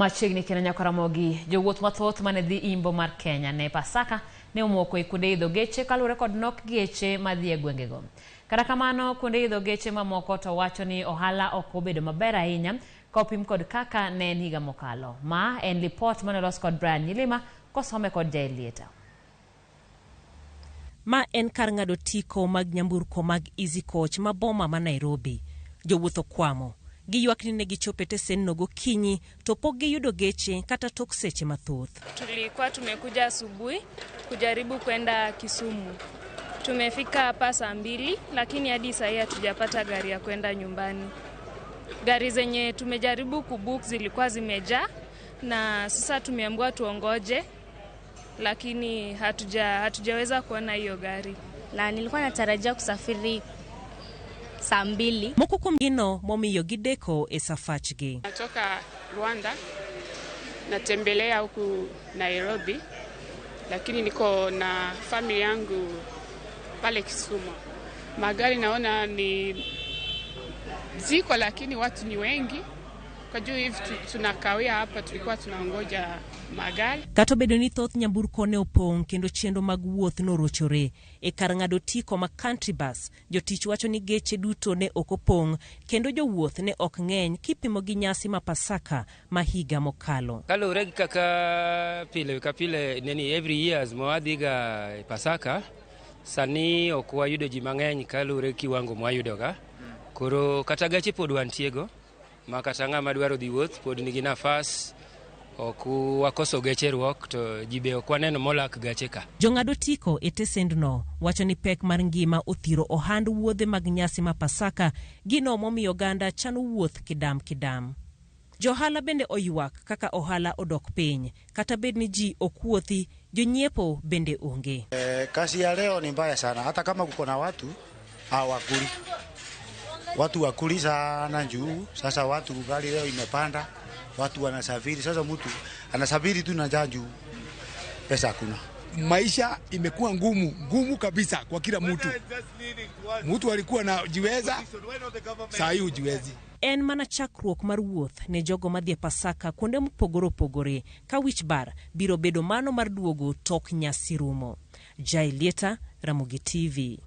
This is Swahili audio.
Machiegni kendo nyaka Ramogi, jowuoth mathoth mane dhi imbo mar Kenya ne Pasaka ne omoko e kuonde idho geche kaluwore kod nok geche madhi e gwengego. Kata kamano, kuonde idho geche mamoko to wacho ni ohala ok obedo maber ahinya ka opim kod kaka ne en higa mokalo. Ma en lipot mane olos kod Brian Nyilima kosome kod Jael Lieta. Ma en kar ng'ado otiko mag nyamburko mag Easy Coach ma boma ma Nairobi. Jowuoth okwamo. Giywak ni ne gichopo e tesenno gokinyi to pok giyudo geche kata tok seche mathoth. Tulikuwa tumekuja asubuhi kujaribu kwenda Kisumu. Tumefika hapa saa 2, lakini hadi sahii hatujapata gari ya kwenda nyumbani. Gari zenye tumejaribu kubook zilikuwa zimejaa na sasa tumeambiwa tuongoje, lakini hatujaweza kuona hiyo gari. Na nilikuwa natarajia kusafiri saa 2. Moko kuom gino momiyo gideko e safachgi. Natoka Rwanda, natembelea huku Nairobi, lakini niko na familia yangu pale Kisumu. Magari naona ni ziko, lakini watu ni wengi. Kwa juu hivi tunakawia hapa, tulikuwa tunaongoja magari. Kata obedo ni thoth nyamburko ne opong' kendo chenro mag wuoth norochore e kar ng'ado otiko ma Country Bus, jotich wacho ni geche duto ne ok opong' kendo jowuoth ne ok ng'eny kipimo gi nyasi ma Pasaka ma higa mokalo. Kaluwore gi kaka pile ka pile neni every years ma wadhiga e Pasaka, sani ok wayudo ji mang'eny kaluwore gi kiwango mwayudoga. Koro kata gache pod wantiego, ma kata ng'ama dwaro dhi wuoth pod nigi nafas, ok wakoso geche ruok to ji be ok waneno molak gache ka. Jong'ad otiko e tesendno wacho ni pek mar ngima othiro ohand wuodhe mag nyasi ma Pasaka, gino momiyo oganda chano wuoth kidam kidam. Johala bende oywak kaka ohala odok piny, kata bed ni ji ok wuothi, jonyiepo bende onge. Kazi ya leo ni mbaya sana, hata kama kuko na watu hawakuli. Watu wakuli sana juu sasa watu gari leo imepanda, watu wanasafiri. Sasa mtu anasafiri tu na njaa juu pesa hakuna. Maisha imekuwa ngumu ngumu kabisa kwa kila mtu. Mtu alikuwa anajiweza, saa hii hujiwezi. En mana chakruok mar wuoth ne jogo madhi e Pasaka kuonde mopogore opogore ka wich bar biro bedo mano mar duogo tok nyasi rumo. Jai Lieta, Ramogi TV.